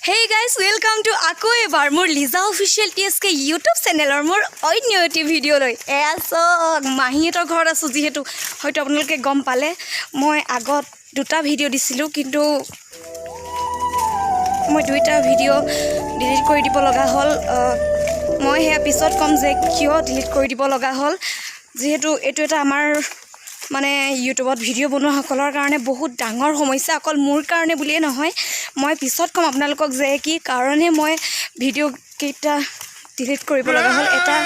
Hey guys, welcome to আকৌ এবাৰ মোৰ লিজা অফিচিয়েল টিএছকে ইউটিউব চেনেলৰ মোৰ অন্য এটি ভিডিঅ'লৈ। এয়া চাওক, মাহীহঁতৰ ঘৰত আছোঁ। যিহেতু হয়তো আপোনালোকে গম পালে, মই আগত দুটা ভিডিঅ' দিছিলোঁ, কিন্তু মই দুইটা ভিডিঅ' ডিলিট কৰি দিব লগা হ'ল। মই সেয়া পিছত ক'ম যে কিয় ডিলিট কৰি দিব লগা হ'ল। যিহেতু এইটো এটা আমাৰ মানে ইউটিউবত ভিডিঅ' বনোৱাসকলৰ কাৰণে বহুত ডাঙৰ সমস্যা, অকল মোৰ কাৰণে বুলিয়ে নহয়। মই পিছত ক'ম আপোনালোকক যে কি কাৰণে মই ভিডিঅ'কেইটা ডিলিট কৰিব লগা হ'ল। এটা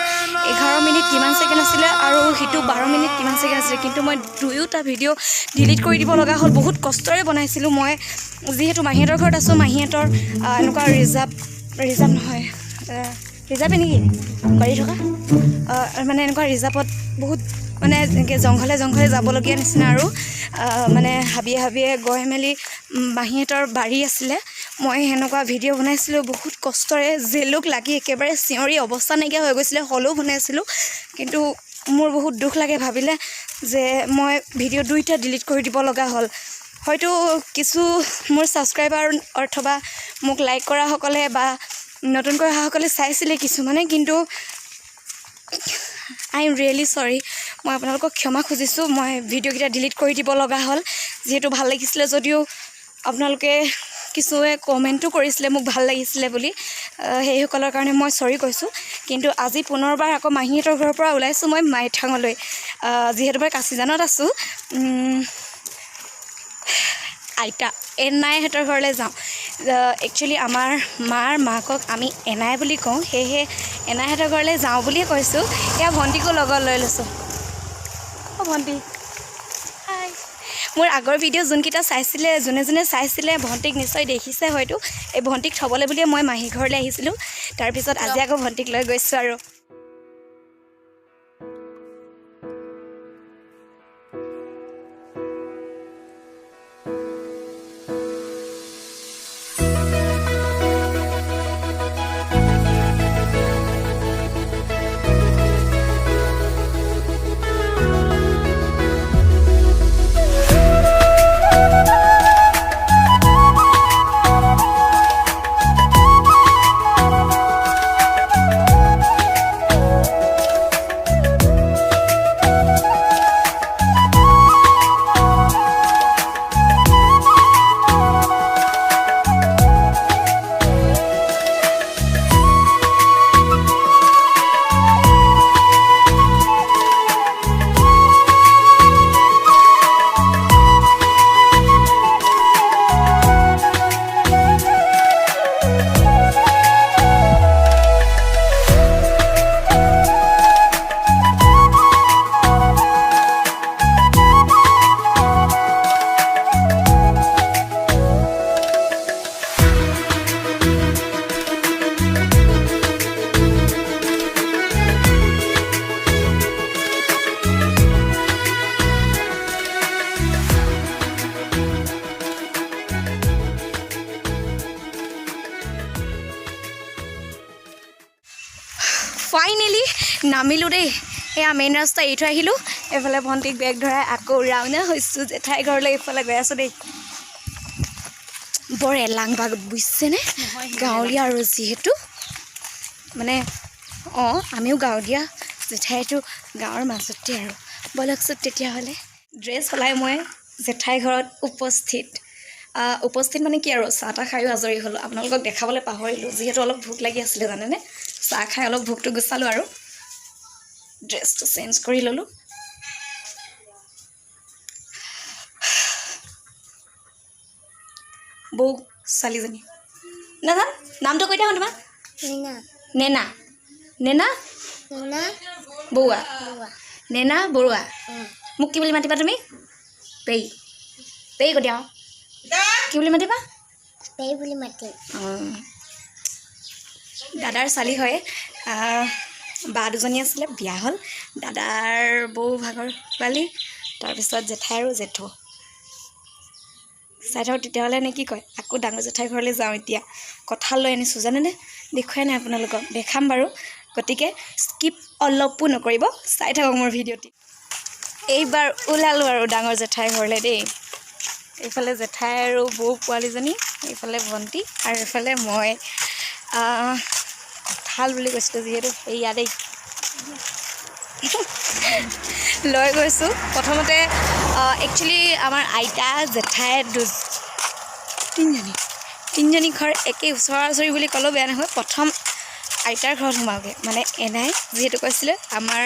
11 মিনিট কিমান ছেকেণ্ড আছিলে আৰু সিটো 12 মিনিট কিমান ছেকেণ্ড আছিলে, কিন্তু মই দুয়োটা ভিডিঅ' ডিলিট কৰি দিব লগা হ'ল। বহুত কষ্টৰে বনাইছিলোঁ মই। যিহেতু মাহীহঁতৰ ঘৰত আছোঁ, মাহীহঁতৰ এনেকুৱা ৰিজাৰ্ভ, ৰিজাৰ্ভ নহয়, ৰিজাৰ্ভে নেকি বাৰী থকা, মানে এনেকুৱা ৰিজাৰ্ভত বহুত মানে এনেকৈ জংঘলে জংঘলে যাবলগীয়া নিচিনা আৰু মানে হাবিয়ে হাবিয়ে গৈ মেলি মাহীহঁতৰ বাৰী আছিলে। মই সেনেকুৱা ভিডিঅ' বনাইছিলোঁ বহুত কষ্টৰে। জেলুক লাগি একেবাৰে চিঞৰি অৱস্থা নাইকিয়া হৈ গৈছিলে, হ'লেও বনাইছিলোঁ। কিন্তু মোৰ বহুত দুখ লাগে ভাবিলে যে মই ভিডিঅ' দুইটা ডিলিট কৰি দিব লগা হ'ল। হয়তো কিছু মোৰ ছাবস্ক্ৰাইবাৰ অথবা মোক লাইক কৰাসকলে বা নতুনকৈ অহাসকলে চাইছিলে কিছুমানে, কিন্তু I am really sorry। মই আপোনালোকক ক্ষমা খুজিছোঁ। মই ভিডিঅ'কেইটা ডিলিট কৰি দিব লগা হ'ল। যিহেতু ভাল লাগিছিলে যদিও আপোনালোকে কিছুৱে কমেণ্টো কৰিছিলে মোক ভাল লাগিছিলে বুলি, সেইসকলৰ কাৰণে মই চৰি কৈছোঁ। কিন্তু আজি পুনৰবাৰ আকৌ মাহীহঁতৰ ঘৰৰ পৰা ওলাইছোঁ মই মাইথাঙলৈ। যিহেতু মই কাচিজানত আছোঁ, আইতা এনাইহঁতৰ ঘৰলৈ যাওঁ। একচুৱেলি আমাৰ মাৰ মাকক আমি এনাই বুলি কওঁ, সেয়েহে এনাইহঁতৰ ঘৰলৈ যাওঁ বুলিয়ে কৈছোঁ। এয়া ভণ্টিকো লগত লৈ লৈছোঁ। অ' ভণ্টি, হাই। মোৰ আগৰ ভিডিঅ' যোনকেইটা চাইছিলে, যোনে যোনে চাইছিলে, ভণ্টিক নিশ্চয় দেখিছে হয়তো। এই ভণ্টিক থ'বলৈ বুলিয়ে মই মাহী ঘৰলৈ আহিছিলোঁ। তাৰপিছত আজি আকৌ ভণ্টিক লৈ গৈছোঁ আৰু। ফাইনেলি নামিলোঁ দেই। এয়া মেইন ৰাস্তা এৰি থৈ আহিলোঁ। এইফালে ভণ্টিক বেগ ধৰাই আকৌ ৰাওনা হৈছোঁ জেঠাই ঘৰলৈ। এইফালে গৈ আছোঁ দেই। বৰ এলাং বাগ, বুজিছেনে? গাঁৱলীয়া আৰু যিহেতু মানে আমিও গাঁৱলীয়া, জেঠাইটো গাঁৱৰ মাজতে আৰু। ব'লকচোন তেতিয়াহ'লে। ড্ৰেছ সলাই মই জেঠাই ঘৰত উপস্থিত। উপস্থিত মানে কি আৰু, চাহ তাহ খায়ো আজৰি হ'লোঁ। আপোনালোকক দেখাবলৈ পাহৰিলোঁ, যিহেতু অলপ ভোক লাগি আছিলে, জানেনে? চাহ খাই অলপ ভোকটো গুচালোঁ আৰু ড্ৰেছটো চেঞ্জ কৰি ল'লোঁ। বৌ ছোৱালীজনী নাজান, নামটো কৈ দিয়া তোমাৰ। নেনা। নেনা, নেনা। নেনা। বৰুৱা। বৰুৱা। নেনা বৰুৱা। অঁ। মোক কি বুলি মাতিবা তুমি? পেই, পেই কৈ দিয়া। কি বুলি মাতিবা? পেই বুলি মাতিম। অঁ, দাদাৰ ছোৱালী হয়। বা দুজনী আছিলে, বিয়া হ'ল। দাদাৰ বৌ ভাগৰ ছোৱালী, তাৰপিছত জেঠাই আৰু জেঠু। চাই থাকক তেতিয়াহ'লে, নে কি কয়? আকৌ ডাঙৰ জেঠাই ঘৰলৈ যাওঁ এতিয়া। কঁঠাল লৈ আনিছোঁ, জানেনে? দেখুৱাই নাই আপোনালোকক, দেখাম বাৰু। গতিকে স্কিপ অলপো নকৰিব, চাই থাকক মোৰ ভিডিঅ'টি। এইবাৰ ওলালোঁ আৰু ডাঙৰ জেঠাই ঘৰলৈ দেই। এইফালে জেঠাই আৰু বৌ পোৱালীজনী, এইফালে ভণ্টি আৰু এইফালে মই। কঁঠাল বুলি কৈছিলোঁ যিহেতু, এইয়া দেই লৈ গৈছোঁ। প্ৰথমতে একচুৱেলি আমাৰ আইতা জেঠাই তিনিজনী তিনিজনী ঘৰ একে ওচৰা ওচৰি বুলি ক'লেও বেয়া নহয়। প্ৰথম আইতাৰ ঘৰত সোমাওগৈ, মানে এনাই যিহেতু কৈছিলে, আমাৰ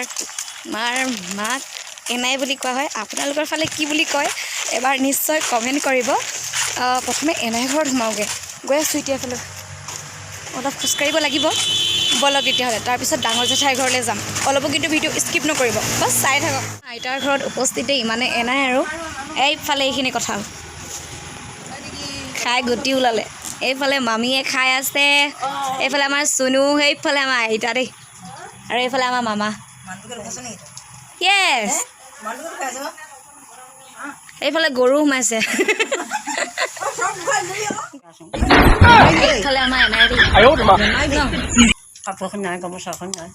মাৰ মাক এনাই বুলি কোৱা হয়। আপোনালোকৰ ফালে কি বুলি কয় এবাৰ নিশ্চয় কমেণ্ট কৰিব। প্ৰথমে এনাই ঘৰত সোমাওগৈ, গৈ আছোঁ এতিয়া। এফালে অলপ খোজকাঢ়িব লাগিব। ব'লক তেতিয়াহ'লে, তাৰপিছত ডাঙৰ জেঠাইৰ ঘৰলৈ যাম। অলপো কিন্তু ভিডিঅ' স্কিপ নকৰিব, বাছ চাই থাকক। আইতাৰ ঘৰত উপস্থিতেই, মানে এনাই আৰু এইফালে এইখিনি কঁঠাল খাই গুটি ওলালে। এইফালে মামীয়ে খাই আছে, এইফালে আমাৰ চুনু, সেইফালে আমাৰ আইতা দেই, আৰু এইফালে আমাৰ মামা। য়েছ, এইফালে গৰু সোমাইছে। এইফালে আমাৰ এনাই দেই ন। কাপোৰখন নাই, গামোচাখন নাই।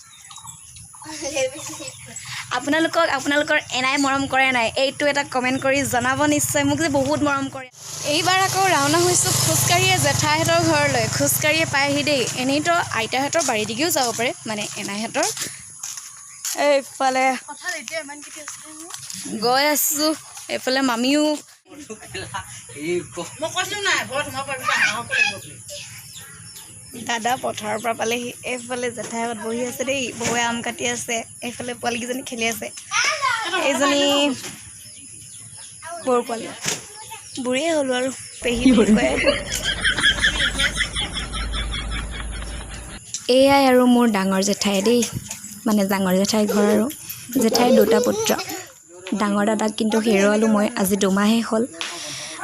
আপোনালোকক আপোনালোকৰ এনাই মৰম কৰে নাই, এইটো এটা কমেণ্ট কৰি জনাব নিশ্চয়। মোক যে বহুত মৰম কৰে। এইবাৰ আকৌ ৰাওনা হৈছোঁ খোজকাঢ়িয়ে জেঠাইহঁতৰ ঘৰলৈ। খোজকাঢ়িয়ে পায়হি দেই। এনেইতো আইতাহঁতৰ বাৰী দিগেও যাব পাৰে, মানে এনাইহঁতৰ। এইফালে গৈ আছোঁ, এইফালে মামীও। মই কৈছিলো নাই ঘৰত সোমাব পাৰিবি, হাঁহক লাগিব বুলি। দাদা পথাৰৰ পৰা পালেহি। এইফালে জেঠাইহঁত বহি আছে দেই, বৌৱে আম কাটি আছে, এইফালে পোৱালীকেইজনী খেলি আছে। এইজনী বৌৰ পোৱালি, বুঢ়ীয়ে হ'লো আৰু পেহী বুলি কয়। এয়াই আৰু মোৰ ডাঙৰ জেঠাই দেই, মানে ডাঙৰ জেঠাইৰ ঘৰ আৰু জেঠাইৰ দুটা পুত্ৰ। ডাঙৰ দাদাক কিন্তু হেৰুৱালোঁ মই আজি 2 মাহেই হ'ল।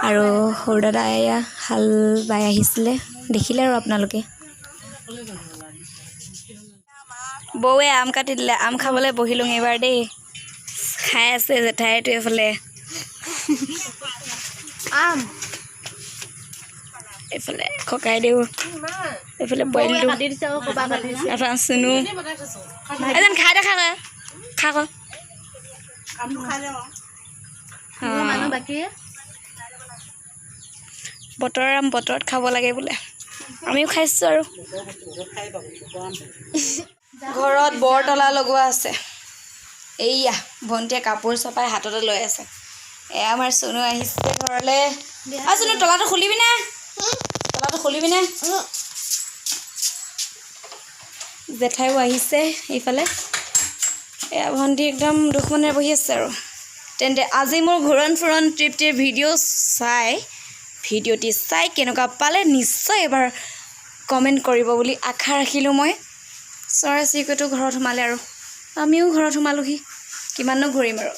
আৰু সৰু দাদা এয়া হাল বাই আহিছিলে, দেখিলে আৰু আপোনালোকে। বৌৱে আম কাটি দিলে, আম খাবলৈ বহিলোঁ এইবাৰ দেই। খাই আছে জেঠাইটো এইফালে। আম। এইফালে ককাইদেউ, এইফালে পোৱালিটো, এইফালে চুনু। এজন খাই দে, খা খা ক। বতৰৰ আম বতৰত খাব লাগে বোলে, আমিও খাইছোঁ। আৰু ঘৰত বৰতলা লগোৱা আছে। এইয়া ভণ্টিয়ে কাপোৰ চপাই হাততে লৈ আছে। এয়া আমাৰ চুনু আহিছে ঘৰলৈ। অ চুনু, তলাটো খুলিবি নে? তলাটো খুলিবি নে? জেঠাইও আহিছে এইফালে। এয়া ভণ্টি একদম দুখ মনেৰে বহি আছে। আৰু তেন্তে আজি মোৰ ঘূৰণ ফুৰণ তৃপ্তিৰ ভিডিঅ' চাই, ভিডিঅ'টি চাই কেনেকুৱা পালে নিশ্চয় এবাৰ কমেণ্ট কৰিব বুলি আশা ৰাখিলোঁ মই। চৰাই চিৰিকটিও ঘৰত সোমালে আৰু আমিও ঘৰত সোমালোহি। কিমাননো ঘূৰিম আৰু।